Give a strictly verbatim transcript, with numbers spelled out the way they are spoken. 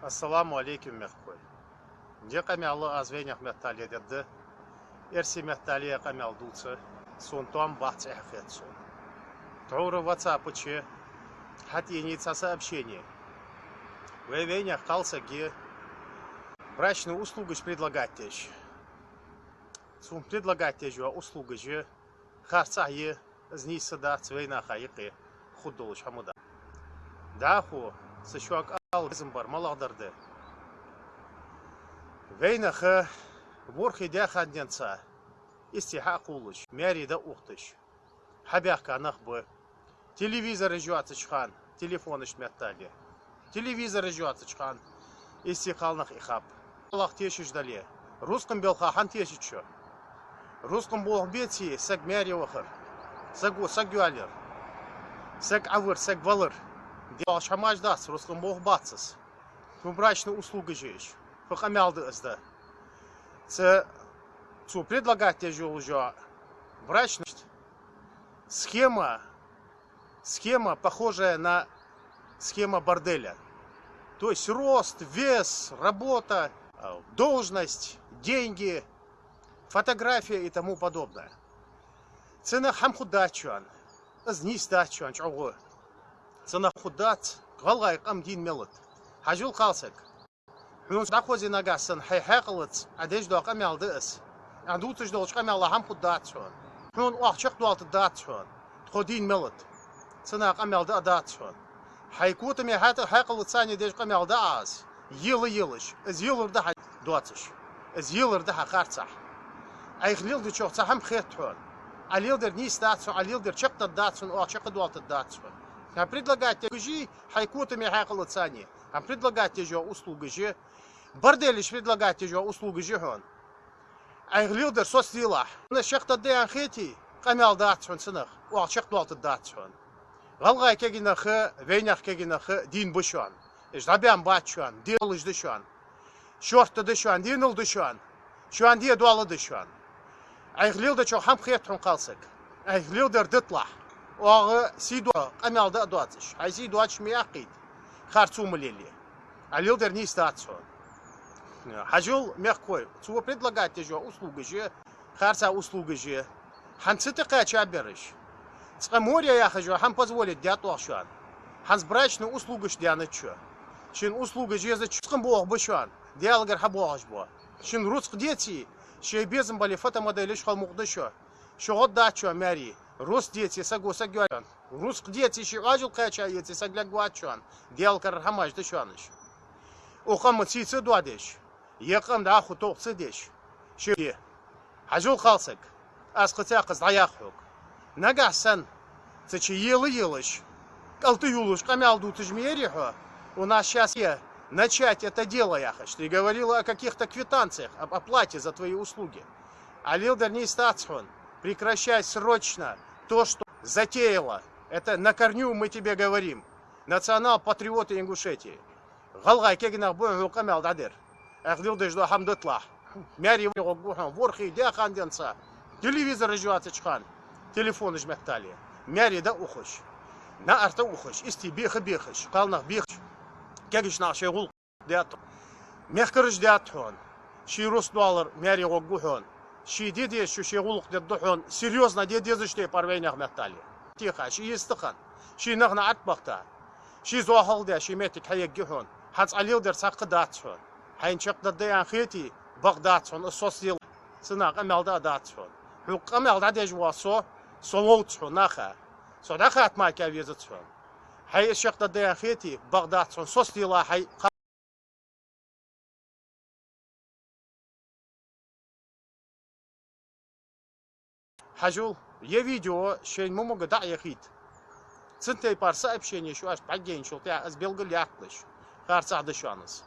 Ассаламу Ӏалайкум, мехкахой. Ер къамаьл аз вайнаьха меттала дергда. Эрсий меттала къамаьл дувца сона тоам бац, эхь хет сона. Тхьовра WhatsApp чу хьатӀаеннай цхьа сообщени. Вай вайнаьха кхалсаг я брачни услугаш предлагать деш. Цо предлагать деш йола услугаш харцахьа я, из нийса дац, вайнаха юкъе хургдолаш хӀама да. ДӀахо са шуга ала безам бар малагӀдар да. Вайнаха ворхӀе даь хана денз истий хьакхувлаш, маьре дӀаухаш, хьабаьхка нах ба. Телевизораш йоацача хана, телефонаш меттала. Телевизораш йоацача хана истий кхалнах ихаб. Аллах тешаш дале, рузкъан балха хӀана тешац шо? Рузкъан болх беций саг маьре вахар, саго саг йоалаяр, саг Ӏовар, саг валар. Делахь хӀамаш дац, рузкъан болх бац из. Фу брачни услугаш я уж? Фу къамаьл да из да? Цу, цо предлагать деш йола уж брачни схема, схема, похожая на схема борделя. То есть рост, вес, работа, э, должность, деньги, фотография и тому подобное. Цунах хӀама хургдац шоана. Из нийса дац шоана чӀоагӀа. Цунах хургдац, гӀалгӀай къам дийна мел да. Хьажал, кхалсаг. Хьона дӀахозе нагахьа санна, хьай хьаькъалца Ӏа деш дола къамаьл да из. Ӏа дувцаш долча къамаьла хӀама хургдац хьона. Хьона оаха чакхдоалийтаргдац хьона. Тхо дийна мел да. Цунах къамаьл даа дац хьона. Хьай котаме хьа-, хьаькъалца царна деш къамаьл даа аз. Ела елаш, из елар да хьа доацаш. Из елар да хьа харцахьа. Ӏайха леладечох цхьа хӀама хет хьона. Ӏа леладер нийса дац хьона, Ӏа леладер чакхдаргдац хьона, оаха чакхдоалийтаргдац хьона. Хьа предлагать деш, хьай котаме хьаькъалца царна. Хьа предлагать деш йола услугаш я, борделаш предлагать деш йола услугаш я хьона. Ӏайха леладер соцаделахь. Хьона чакхдаргда аьнна хетий, къамаьл дац хьона цунах, оаха чакхдоалийтаргдац хьона. ГӀалгӀай кагий нах а, вайнаьха кагий нах а дийна ба шоана. Уж дӀабаьнна бац шоана, ден долаш да шоана. Шортта да шоана, денал да шоана. Шоана де дола да шоана. Ӏайха леладечох хӀама хет хьона, кхалсаг. Ӏайха леладер диталахь. Оаха сий доа къамаьл даа доацаш. Хьай сий доацаш ма яьккхийта. Харцо ма лелае. Ӏа леладер нийса дац хьона. Хьажал, мехкахой, цо предлагать деш йола услугаш я, харцахьа услугаш я. ХӀанз цу тӀа кхаьча бераш. Цкъа море яхаш йола хӀама позволить даьд оаха шоана. ХӀанз брачни услугаш даьннад шо. Шун услугаш езача рузкъан болх ба шоана. Даьлагара хьабоагӀаш ба. Шун рузкъа деций, шоай безам бале фотомоделаш хила мукъа да шо. Шо гӀо дац шоана маьре. Рузкъа деций, саго саг йоалаяр. Рузкъа деций, ший Ӏоажал кхаьча еций, саг лергвац шоана. Даьла карара хӀамаш да шоана уж. Укх къаман сий ца доадеш, ер къам дӀахо товх ца деш, шо де. Хьажал, кхалсаг, аз кхы цхьаккха дӀаях хьога. Нагахьа санна цу чу ела елаш, кӀалтӀа юлаш къамаьл дувцаш ма ярий хьо: «У нас щас е начать это дело», яхаш. Ты говорила о каких-то квитанциях, об оплате за твои услуги. Ӏа леладер нийса дац хьона. Прекращай срочно то, что затеяла. Это на корню мы тебе говорим. Национал-патриоты Ингушетии. ГӀалгӀай кагий нах ба хьона къамаьл дӀадер. Ӏайха леладеш дола хӀама диталахь. Маьре гӀоргва хьона ворхӀе даь хана денз. Телевизораш йоацача хана, телефонаш меттала. Маьре дӀаухаш, наӀарга ухаш, истий беха бехаш, кхалнах бехаш. Кагий нах шоай гӀулакх даьд хьона. Мехкараш даьд хьона. Ший рузкъа доаллар маьре гӀоргва хьона. Ший де дезача шоай гӀулакх дергда хьона. Серьёзно де дезача тайпара вайнаьха меттала. Теха, ший йистхинна, ший нах наӀарга бахийта, ший зоахалол даь, ший моттиг хьаергья хьона. ХӀанз Ӏа леладер цхьаккха дац хьона. Хьайна чакхдаргда аьнна хетий, бакъ дац хьона, из соцаделахь. Цунах къамаьл даа дац хьона. Хьога къамаьл дӀадеш вола со, со вовз хьона наха. Со дӀахатта мара везац хьона. Хьай из чакхдаргда аьнна хетий, бакъ дац хьона, соцаделахь хьай. Хьажал, ер видео шоайна ма мога дӀа а яхийта. Цу тайпара сообщенеш шоашта бӀаргаяйначул тӀехьагӀа аз белгалъяьккхалаш, харцахьа да шоана из.